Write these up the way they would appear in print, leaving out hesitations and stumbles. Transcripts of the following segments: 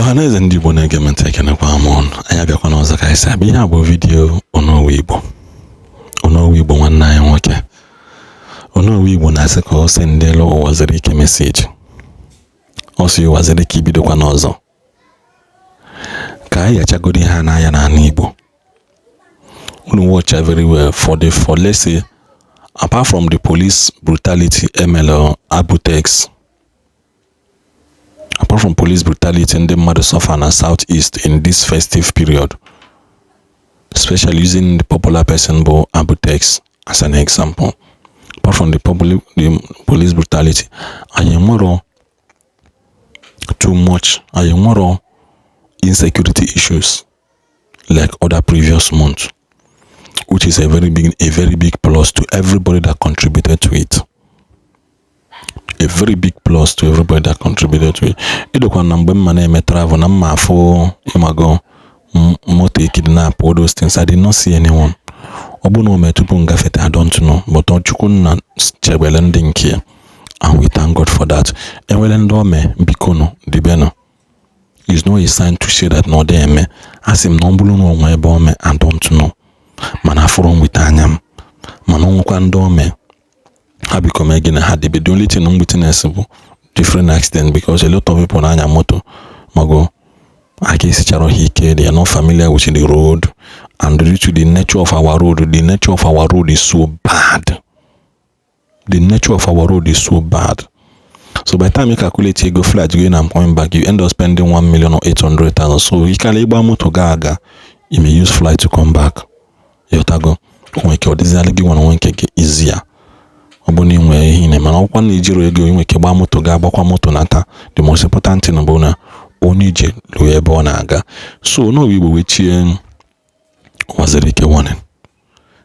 Ọhaneze ndị Igbo na-ege m ntị, ekenekwa m ụnụ. Anyị abịakwa n'ọzọ ka anyị si abịa. Ihe a bụ video Onowu Igbo, Onowu Igbo nwanne anyị nwoke. Onowu Igbo na-asị ka ọ sendịlụ Uwazuruike message. Ọ sị Uwazuruike ibidokwa n'ọzọ ka anyị yachagoro ihe a n'anya n'ala Igbo. Unu watch very well for the for let's say, apart from the police brutality emere Abutex, apart from police brutality ndị mmadụ suffer na South East in this festive period, especially using the popular person bụ Abutex as an example, apart from the police brutality, anyị nwere too much, anyị nwere insecurity issues like other previous months, which is a very big plus to everybody that contributed to it, a very big plus to everybody that contributed to it. Ịdịkwa na mgbe mma na-eme travel na mma afụ ịmago moto kidnap, all those things, I did not see anyone. Ọ bụrụ na o mee tupu m gafete, I don't know, but Chukwu nna chebere ndị nke ya, and we thank God for that. Enwere ndị o mee, biko nụ dịbenụ. Is not a sign to say that na ọ dị eme. Asị m na ọ bụrụ na o nwee ebe o mee, I don't know, mana afụrụ m wite anya m. Mana ọ nwekwa ndị o mee, ha biko mee gịnị? Ha debe. The only thing m witness bụ different accident, because a lot of people na-anya moto mago aka esichara ha ike. They are not familiar with the road, and due to the nature of our road, the nature of our road is so bad, the nature of our road is so bad. So by the time you calculate ego flight going and coming back, you end up spending 1 million or 800,000. So ị kara ịgba moto gaa aga, you may use flight to come back. Ịghọtago? O nwere ike ọ dịziala gị nwere onwe nke gị easier. Ọ bụ na ị nwere ihe ị na-eme, mana ọkwa na ijiro ego, ị nwere ike gbaa moto gaa, gbakwa moto nata. The most important thing bụ na onye ije ruo ebe ọ na-aga. So n'oge Igbo wee chie Uwazuruike warning,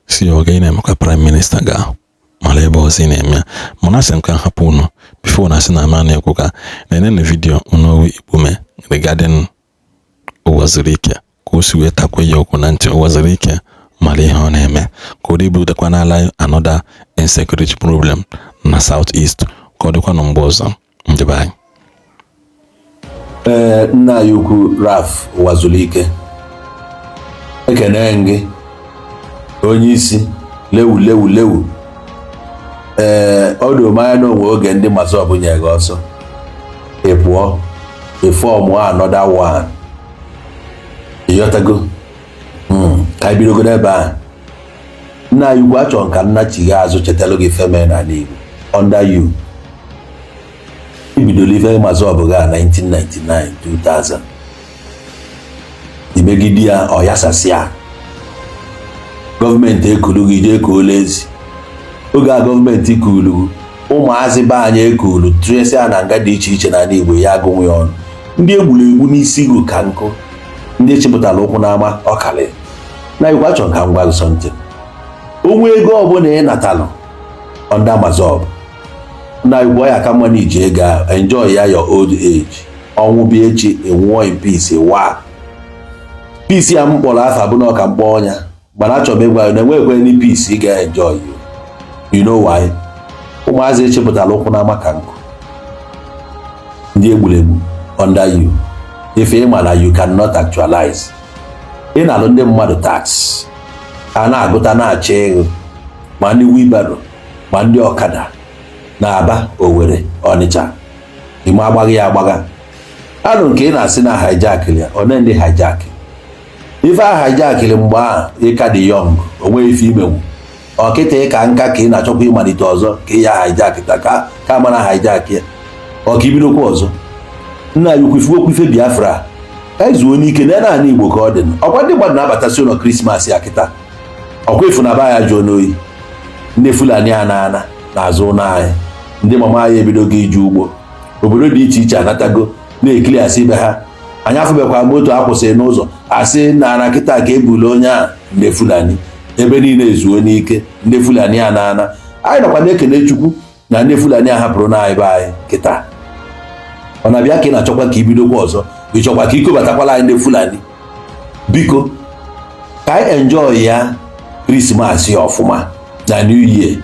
si ya ọ ga ị na-emekwa prime minister ga mara ebe ọzọ ị na-eme ya. Mana asị m ka m hapụ unu before na asị na ama na-ekwu ka na-ene na video Onowu Igbo mee regarding Uwazuruike, ka o si wee takwa ya okwu na ntị. Uwazuruike mara ihe ọ na-eme ka ọ dị butekwa n'ala another insecurity problem na South East. Ka ọ dịkwa na mgbe ọzọ, ndị be anyị. Ee, nna anyị ukwu Ralph Uwazuruike, ekene gị, onye isi lewu lewu lewu. Ee, ọ dị anya na onwe oge ndị MASSOB nyere gị ọsọ, ị pụọ, ị form another one. Ịghọtago? Ka anyị bidogodo ebe a. Nna anyị ukwu, achọrọ ka nna chigha azụ chetara gị feme n'ala Igbo under you. Ibidoro ife MASSOB ga 1999, 2000, imegide ya, ọ yasasịa. Gọọmenti ekulu gị jee kuola ezi. Oge a gọọmenti kulu ụmụazị be anyị, ekulu tụnyesịa na nga dị iche iche n'ala Igbo, ya agụnwe ya ọnụ. Ndị egburu egbu n'isi gụ ka nkụ, ndị chịpụtara ụkwụ n'ama ọkalị na ikwu. Achọrọ ka m gwa gị something. Onwe ego ọbụla ị natalụ under MASSOB na ikwu ya aka mma na iji ego ahụ enjoy ya your old age. Ọnwụ bịa echi, enwụọ in peace. Wa peace ya m kpọrọ afa bụ na ọka mkpọ ọnya, mana achọrọ m ịgwa ya na enweghịkwe any peace ị ga-enjoy. You know why? Ụmụazị echepụtara ụkwụ n'ama ka nkụ, ndị egburegbu under you, ife ịma na you cannot actualize. Ị na-alụ ndị mmadụ tax, a na-agụta na-achọ ego, ma ndị wheelbarrow ma ndị ọkada na Aba, Owerri, Ọnịcha, ime agbagha ya agbagha anụ nke ị na-asị na hijackịrị ya. One ndị hijack ife a hijackịrị mgbe ahụ ịka dị young, onweghị ife imenwu. Ọkịta ịka nka ka ị na-achọkwa ịmalite ọzọ ka ị ya hijack ka ka mara hijack ya, ọ ka ibidokwa ọzọ. Nna ya ukwu, ifuokwu ife Biafra ka anyị zuo n'ike na ala Igbo ka ọ dị. Ọkwa ndị mmadụ na-abatasị ụlọ Christmas ya kịta, ọkwa efu na ba ya jụọ n'oyi. Ndị Fulani a na-ana n'azụ ụlọ anyị, ndị mama anyị ebidogo ije ugbo. Obodo dị iche iche anatago na-ekiri asị ibe ha. Anyị afụbekwa moto akwụsịrị n'ụzọ asị na ana kịta ka ebule onye a. Ndị Fulani ebe niile ezuo n'ike. Ndị Fulani a na-ana anyị nọkwa na-ekele Chukwu na ndị Fulani a hapụrụ na anyị be anyị kịta. Ọ na-abịa ka ị na-achọkwa ka ibidokwa ọzọ, ị chọkwa ka ikobatakwala anyị ndị Fulani. Biko, ka anyị enjoy ya Christmas ya ọfụma na New Year.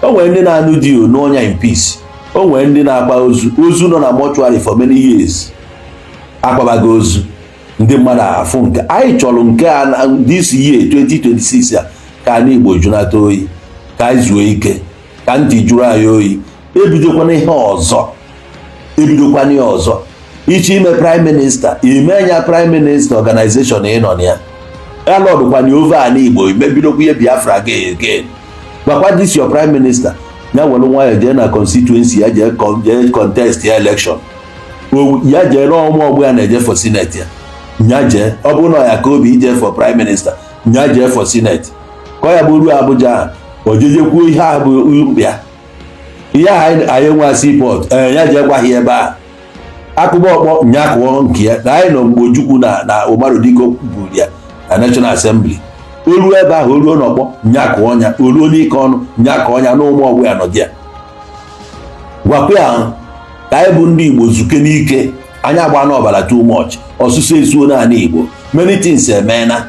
O nwere ndị na-anụ di n'ọnya in peace. O nwere ndị na-akpa ozu, ozu nọ na mortuary for many years. Akwabaghị ozu ndị mmadụ afụ nke anyị chọrọ nke a this year 2026 a, ka anyị Igbo junata oyi, ka anyị zuo ike, ka ntị jụrụ anyị oyi. Ebidokwana ihe ọzọ, ebidokwana ihe ọzọ. Iche ime prime minister, ime ya prime minister organization ị nọ na ya, ya lọdụkwana over ala Igbo, imebidokwa ihe Biafra ga again. Gwakwa this your prime minister ya were nwayọ jee na constituency ya, jee contest ya election ya, jee n'ọmụ ọgbụ ya na-eje for senate ya, nya jee. Ọ bụrụ na ya ka obi ije for prime minister, nya jee for senate, ka ọ ya bụ ruo Abuja, o jejekwuo ihe ahụ bụ ya, ihe ahụ anyị nwa seaport. Ee, ya jee gwa ha ebe a akụba ọkpọ, nya kụọ nke ya na anyị nọ mgbe Ojukwu na Umaru Dikko buru ya na National Assembly. O ruo ebe ahụ, o ruo n'ọkpọ, nya kụọ nya, o ruo n'ike ọnụ, nya kụọ nya na ụmụ ọgbụ ya nọdị ya. Gwakwa ya ka anyị bụ ndị Igbo zuke n'ike. Anyị agba n'ọbara too much, ọsụsọ ezuo n'ala Igbo. Many things emeela,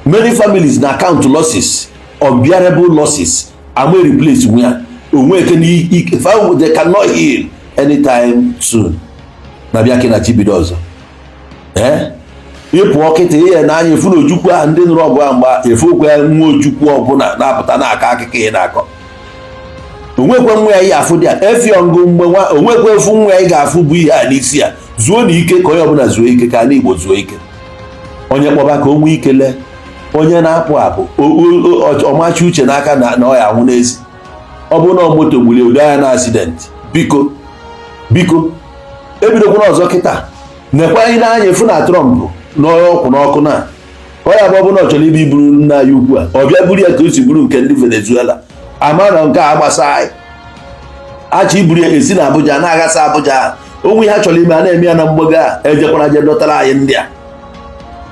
many families na count losses, unbearable losses. Ama replace nwe ya onwe eke n'ike, they cannot heal anytime soon. Na bịa na chibido ọzọ, ee, ịpụọ kịta ihe n'anya efu na Ojukwu ahụ ndị nụrụ ọgụ ahụ mgba efu okwu ya, nwa Ojukwu ọbụla na-apụta na-akọ akụkọ ị na-akọ, onwekwe nwa ya ihe afụ dị ya efiọngụ mgbe nwa onwekwe efu nwa ya ị ga-afụ bụ ihe a n'isi ya. Zuo na ike, ka onye ọbụla zuo ike, ka ala Igbo zuo ike. Onye kpọba ka o nwee ike lee onye na-apụ apụ, ọmachi uche n'aka na ọ ya anwụ n'ezi. Ọ bụrụ na moto gburu udo anya na accident, biko, biko, ebidokwana ọzọ kịta. Nekwa anyị n'anya efu na Trump n'ọkwụ n'ọkụ na ọ ya bụ, ọ bụrụ na ọ chọrọ ibe iburu nna ya ukwu a, ọ bịa buru ya ka o si buru nke ndị Venezuela. Ama na nke a gbasa anyị achọ iburu ya esi na Abuja na-aghasa Abuja. Onwe ihe ha chọrọ ime, a na-eme ya na mgbago a. Ejekwana je dọtara anyị ndị a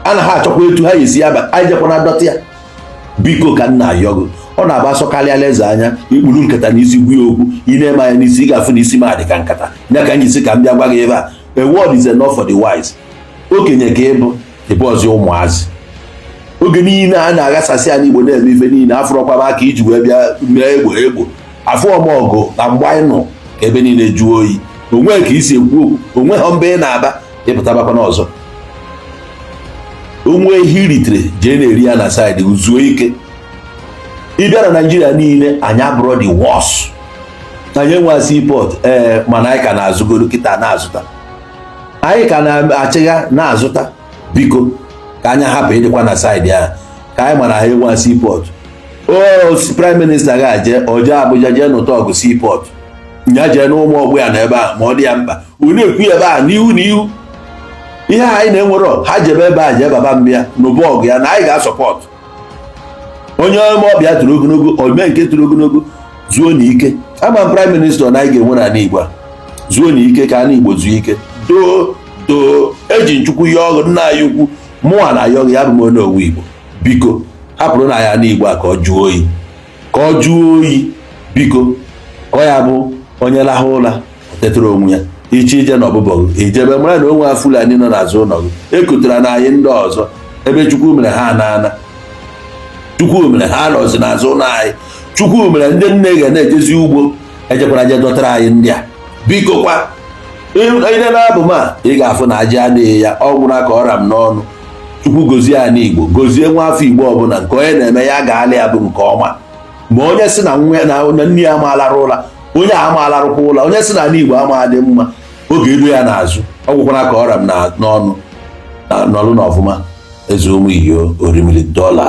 a na ha achọkwa etu ha esi aba anyị. Jekwana dọta ya, biko, ka nna ayọgụ. Ọ na-agba asọkarịala eze anya ikpuru nkata n'isi gwu ya okwu. Ị na-eme anya n'isi, ị ga-afụ na isi m adị ka nkata ya ka m ji si ka m bịa gwa gị ebe a. A word is enough for the wise. Okenye ka ịbụ, ịbụ ọzọ ụmụazị. Oge niile a na-aghasasị ala Igbo, na-eme ife niile, afụrọkwa m aka iji wee bịa mee egbo egbo afụ ọmọgụ na mgbe anyị nọ ka ebe niile jụọ oyi. Onwe ka isi ekwu okwu, onwe ha mbe ị na-aba ịpụtabakwa n'ọzọ. Onwe ihe iritere, jee na-eri ya na side, zuo ike. Ịbịa na Naijiria niile, anyị abụrọ the worst. Anyị enwe seaport, ee, mana anyị ka na-azụgoro kịta na-azụta, anyị ka na-achịgha na-azụta. Biko, ka anya hapụ ịdịkwa na side ahụ, ka anyị mara ha enwe seaport. O prime minister ga-eje oje Abuja, jee nụta ọgụ seaport nya, jee n'ụmụ ọgbụ ya na ebe a ma ọ dị ya mkpa. Ụ na-ekwu ebe a n'ihu n'ihu ihe anyị na-enwero ha jebe ebe a, jee baba mbịa n'ụba ọgụ ya na anyị ga-asupport onye ọma. Ọbịa toro ogologo, ome nke toro ogologo, zuo na ike. Ama m prime minister na anyị ga-enwe n'ala Igbo a. Zuo na ike, ka ala Igbo zuo ike. Doo doo, eji nchukwu ihe ọgụ nna anyị ukwu mụnwa na ayọghị ya bụ m onye owu Igbo. Biko, hapụrụ na ya n'Igbo a ka ọ jụọ oyi, ka ọ jụọ oyi, biko. Ka ọ ya bụ onye lahụ ụra, o tetara onwe ya. Iche ije na ọbụbọ gị ijebe, mara na onwe Fulani nọ n'azụ ụlọ gị ekutere na anyị ndị ọzọ ebe Chukwu mere ha anaana. Chukwu mere ha nọzi n'azụ ụlọ anyị. Chukwu mere ndị nne ga na-ejezi ugbo. Ejekwara je dọtara anyị ndị a, biko. Kwa ile na-abụ m a, ị ga-afụ na aja adịghị ya. Ọ gwụra ka ọra m n'ọnụ. Chukwu gozie anyị Igbo, gozie nwa afọ Igbo ọbụla. Nke onye na-eme ya ga-alị ya bụ nke ọma. Ma onye si na nwa na nne ya amalara ụla, onye a amaalarụkwa ụla. Onye si na ala Igbo ama dị mma, oge edu ya n'azụ. Ọ gwụkwara ka ọra m n'ọnụ. Nọrụ n'ọfụma. Eze ụmụ iyo orimiri dọla.